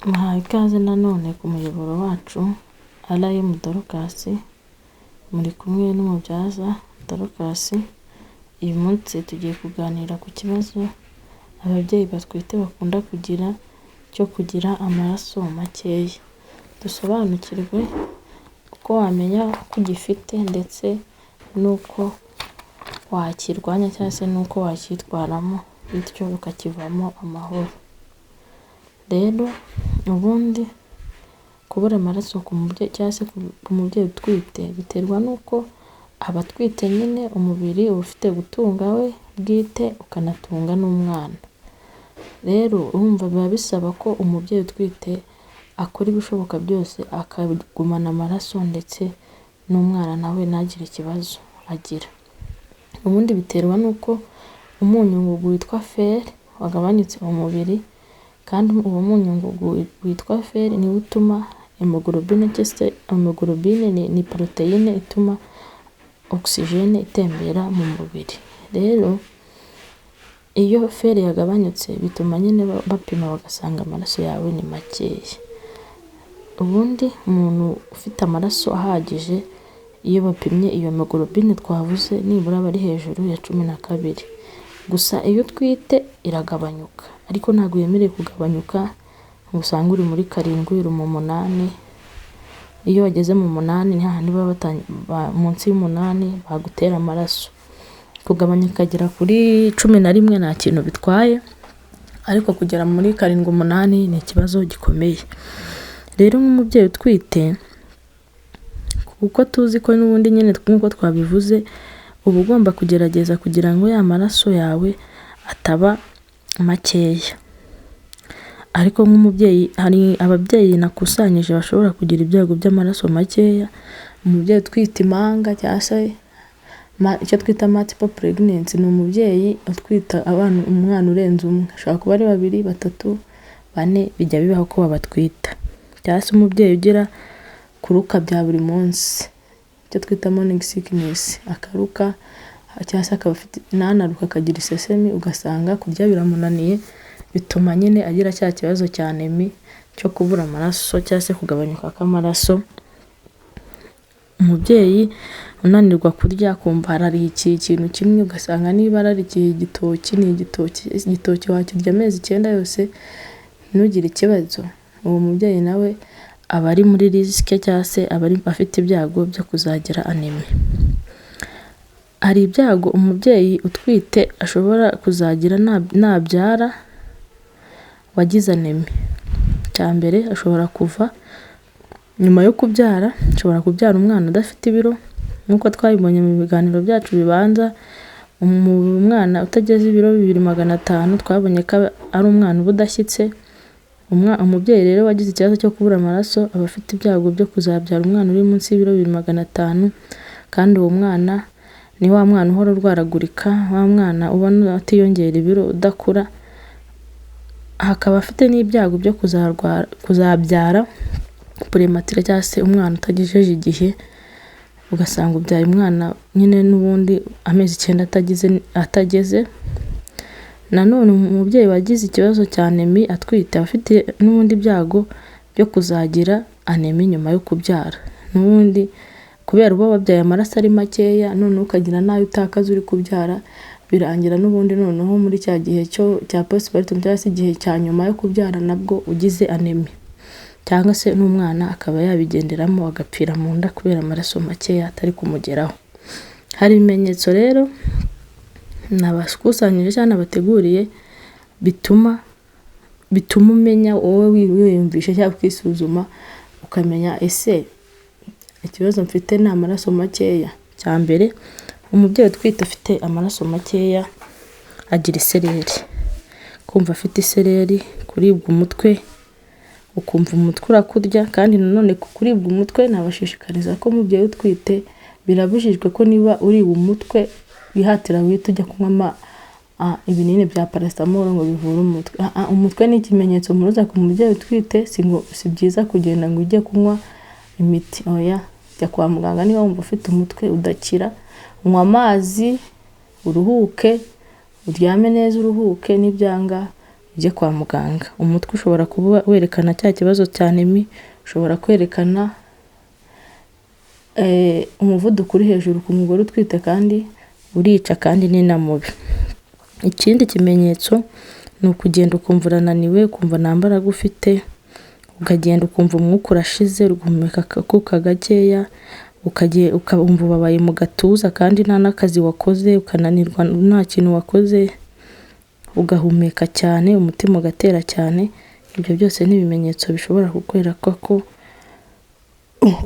Muhawe ikaze nanone ku muyoboro wacu RM Dorcas, muri kumwe n'umubyaza Dorcas, uyu munsi tugiye kuganira ku kibazo ababyeyi batwite bakunda kugira cyo kugira amaraso makeya. Dusobanukirwe uko wamenya ko ugifite ndetse n'uko wakirwanya cyangwa se n'uko wacyitwaramo bityo ukakivamo amahoro. Rero ubundi kubura amaraso ku mubyeyi cyangwa se ku mubyeyi utwite biterwa n'uko aba atwite nyine umubiri uba ufite gutunga we bwite ukanatunga n'umwana. Rero urumva biba bisaba ko umubyeyi utwite akora ibishoboka byose akagumana amaraso ndetse n'umwana nawe ntagire ikibazo agira. Ubundi biterwa n'uko umunyungugu witwa fer wagabanutse mu mubiri, kandi uwo munyungugu witwa fer niwo utuma hemoglobine cyangwa se hemoglobine ni poroteyine ituma oxygène itembera mu mubiri. Rero iyo fer yagabanyutse bituma nyine bapima bagasanga amaraso yawe ni makeya. Ubundi umuntu ufite amaraso ahagije iyo bapimye iyo hemoglobine twavuze nibura aba ari hejuru ya 12. Gusa iyo utwite iragabanyuka ariko ntabwo yemerewe kugabanyuka ngo usange uri muri 7, uri mu 8, iyo wageze mu 8 ni hahandi baba munsi y'umunani bagutera amaraso. Kugabanya ikagera kuri 11 nta kintu bitwaye, ariko kugera muri 7, 8 ni ikibazo gikomeye. Rero nk'umubyeyi utwite kuko tuzi ko n'ubundi nyine nk'uko twabivuze, uba ugomba kugerageza kugira ngo ya maraso yawe ataba makeya. Ariko nk'umubyeyi hari ababyeyi nakusanyije bashobora kugira ibyago by'amaraso makeya, umubyeyi utwite impanga cyangwa se icyo twita multiple pregnancy ni umubyeyi utwita abana umwana urenze umwe, ashobora kuba ari babiri, batatu, bane, bijya bibaho ko babatwita. Cyangwa se umubyeyi ugira kuruka bya buri munsi, icyo twita morning sickness, akaruka cyangwa se akaba afite ntanaruke akagira isesemi, ugasanga kurya biramunaniye, bituma nyine agira cya kibazo cya anémie cyo kubura amaraso cyangwa se kugabanyuka kw'amaraso. Umubyeyi unanirwa kurya akumva ararikiye ikintu kimwe, ugasanga niba ararikiye igitoki ni igitoki, igitoki wakirya amezi 9 yose ntugire ikibazo, uwo mubyeyi nawe aba ari muri risque cyangwa se aba afite ibyago byo kuzagira anémie. Hari ibyago umubyeyi utwite ashobora kuzagira nabyara wagize anémie. Icya mbere, ashobora kuva nyuma yo kubyara, ashobora kubyara umwana udafite ibiro nk'uko twabibonye mu biganiro byacu bibanza, umwana utageze ibiro 2500 twabonye ko ari umwana uba udashyitse. Umubyeyi rero wagize ikibazo cyo kubura amaraso aba afite ibyago byo kuzabyara umwana uri munsi y'ibiro 2500, kandi uwo mwana ni wa mwana uhora urwaragurika, wa mwana ubona atiyongera ibiro, udakura, akaba afite n'ibyago byo kuzabyara prématuré cyangwa se umwana utagejeje igihe, ugasanga ubyaye umwana nyine n'ubundi amezi 9 atageze. Nanone umubyeyi wagize ikibazo cya anémie atwite aba afite n'ubundi ibyago byo kuzagira anémie nyuma yo kubyara. N'ubundi kubera uba wabyaye amaraso ari makeya, noneho ukagira n'ayo utakaza uri kubyara, birangira n'ubundi noneho muri cya gihe cya postpartum cyangwa se igihe cya nyuma yo kubyara nabwo ugize anémie. Cyangwa se n'umwana akaba yabigenderamo agapfira mu nda kubera amaraso makeya atari kumugeraho. Hari ibimenyetso rero nabakusanyirije cyangwa nabateguriye bituma umenya wowe wiyumvisha cyangwa ukisuzuma ukamenya ese ikibazo mfite ni amaraso makeya. Icya mbere, umubyeyi utwite ufite amaraso makeya agira isereri, kumva afite isereri, kuribwa umutwe, ukumva umutwe urakurya. Kandi nanone kuribwa umutwe nabashishikariza ko umubyeyi utwite birabujijwe ko niba uriwe umutwe wihatira guhita ujya kunywa ibinini bya paracétamol ngo bivure umutwe. Umutwe ni ikimenyetso mpuruza ku mubyeyi utwite, si byiza kugenda ngo ujye kunywa imiti, oya, jya kwa muganga niba wumva ufite umutwe udakira, unywa amazi, uruhuke, uryame neza uruhuke, nibyanga ujye kwa muganga. Umutwe ushobora kuba werekana cya kibazo cya anemi, ushobora kwerekana umuvuduko uri hejuru ku mugore utwite kandi urica kandi ni na mubi. Ikindi kimenyetso ni ukugenda ukumva urananiwe, ukumva nta mbaraga ufite, ukagenda ukumva umwuka urashize, uri guhumeka akuka gakeya, ukumva ubabaye mu gatuza kandi nta n'akazi wakoze, ukananirwa nta kintu wakoze, ugahumeka cyane, umutima ugatera cyane, ibyo byose ni ibimenyetso bishobora kukwereka ko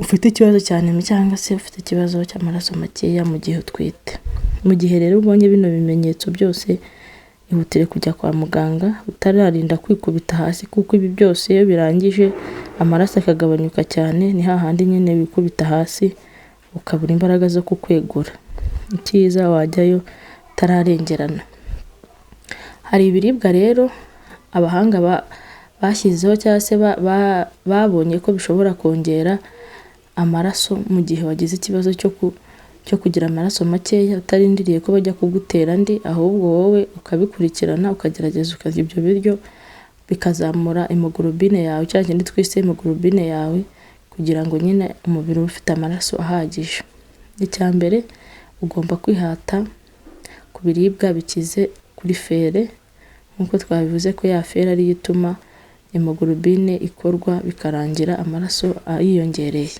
ufite ikibazo cya anemi cyangwa se ufite ikibazo cy'amaraso makeya mu gihe utwite. Mu gihe rero ubonye bino bimenyetso byose, ihutire kujya kwa muganga utararinda kwikubita hasi, kuko ibi byose iyo birangije amaraso akagabanyuka cyane, ni hahandi nyine wikubita hasi ukabura imbaraga zo kukwegura. Icyiza wajyayo utararengerana. Hari ibiribwa rero abahanga bashyizeho cyangwa se babonye ko bishobora kongera amaraso mu gihe wagize ikibazo cyo kugira amaraso makeya, utarindiriye ko bajya kugutera andi, ahubwo wowe ukabikurikirana ukagerageza ukarya ibyo biryo bikazamura hemoglobine yawe, cya kindi twise hemoglobine yawe, kugira ngo nyine umubiri ube ufite amaraso ahagije. Icya mbere ugomba kwihata ku biribwa bikize kuri fere, nk'uko twabivuze ko ya fere ariyo ituma hemoglobine ikorwa bikarangira amaraso yiyongereye.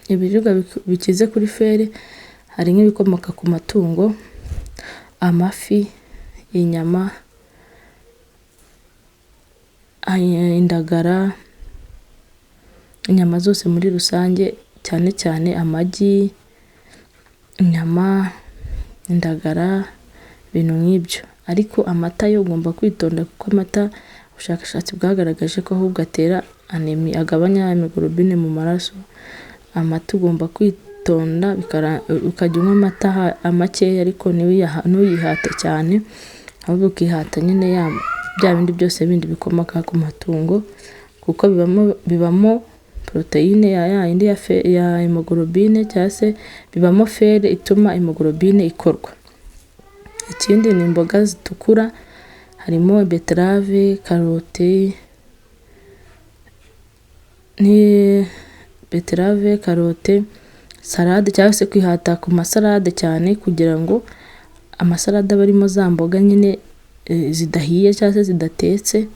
Ibiribwa bikize kuri fere hari nk'ibikomoka ku matungo, amafi, inyama, indagara, inyama zose muri rusange, cyane cyane amagi, inyama, indagara, ibintu nk'ibyo. Ariko amata yo ugomba kwitonda kuko amata ubushakashatsi bwagaragaje ko ahubwo atera anemi, agabanya hemoglobine mu maraso. Amata ugomba kwitonda ukajya unywa amata makeya ariko ntuyihate cyane, ahubwo ukihata nyine bya bindi byose bindi bikomoka ku matungo, kuko bibamo poroteyine ya yindi ya hemoglobine cyangwa se bibamo fere ituma hemoglobine ikorwa. Ikindi ni imboga zitukura, harimo beterave, karote, salade cyangwa se kwihata ku masalade cyane, kugira ngo amasalade aba arimo za mboga nyine zidahiye cyangwa se zidatetse,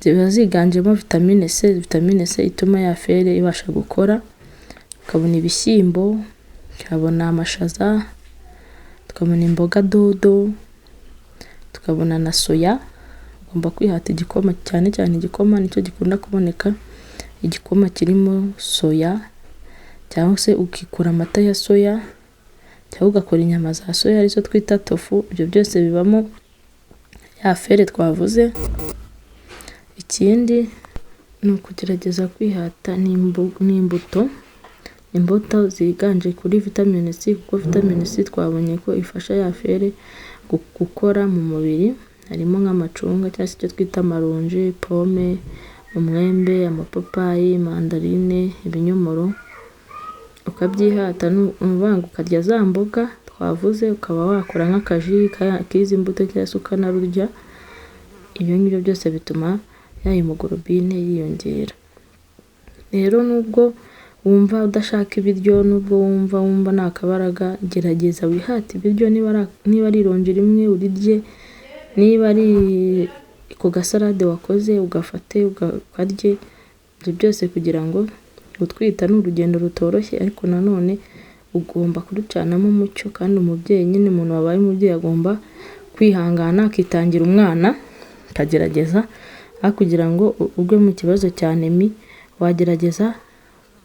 ziba ziganjemo vitamine C, vitamine C ituma ya fere ibasha gukora. Ukabona ibishyimbo, tukabona amashaza, tukabona imboga dodo, tukabona na soya. Ugomba kwihata igikoma, cyane cyane igikoma nicyo gikunda kuboneka, igikoma kirimo soya cyangwa se ukikura amata ya soya cyangwa ugakora inyama za soya arizo twita tofu, ibyo byose bibamo ya fere twavuze. Ikindi ni ukugerageza kwihata n'imbuto, imbuto ziganje kuri vitamine C, kuko vitamine C twabonye ko ifasha ya fere gukora mu mubiri, harimo nk'amacunga cyangwa se icyo twita amaronji, pome, umwembe, amapapayi, mandarine, ibinyomoro, ukabyihata. Ni ukuvuga ngo ukarya za mboga twavuze, ukaba wakora nk'akaji k'izi mbuto cyangwa se ukanarurya, ibyo ngibyo byose bituma ya hemoglobine yiyongera. Rero nubwo wumva udashaka ibiryo, nubwo wumva nta kabaraga, gerageza wihate ibiryo, niba ari ironji rimwe urirye, niba ari ku gasalade wakoze ugafate ukarye, ibyo byose kugira ngo gutwita ni urugendo rutoroshye, ariko nanone ugomba kurucanamo umucyo, kandi umubyeyi nyine umuntu wabaye umubyeyi agomba kwihangana akitangira umwana akagerageza, aho kugira ngo ugwe mu kibazo cya anemi, wagerageza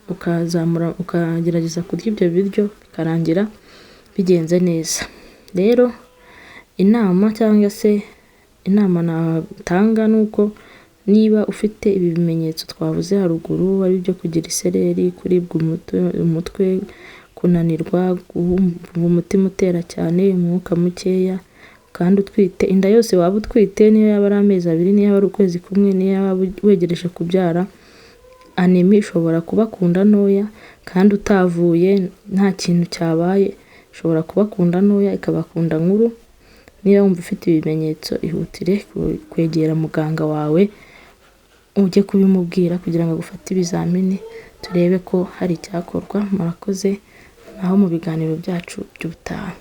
ukazamura, ukagerageza kurya ibyo biryo bikarangira bigenze neza. Rero inama cyangwa se inama natanga ni uko niba ufite ibi bimenyetso twavuze haruguru, ari ibyo kugira isereri, kuribwa umutwe, kunanirwa, umutima utera cyane, umwuka mukeya, kandi utwite, inda yose waba utwite, niyo yaba ari amezi abiri, niyo yaba ari ukwezi kumwe, niyo yaba wegereje kubyara, anemi ishobora kuba ku nda ntoya kandi utavuye nta kintu cyabaye, ishobora kuba ku nda ntoya ikaba ku nda nkuru. Niba wumva ufite ibimenyetso, ihutire kwegera muganga wawe ujye kubimubwira kugira ngo agufate ibizamini turebe ko hari icyakorwa. Murakoze, naho mu biganiro byacu by'ubutaha.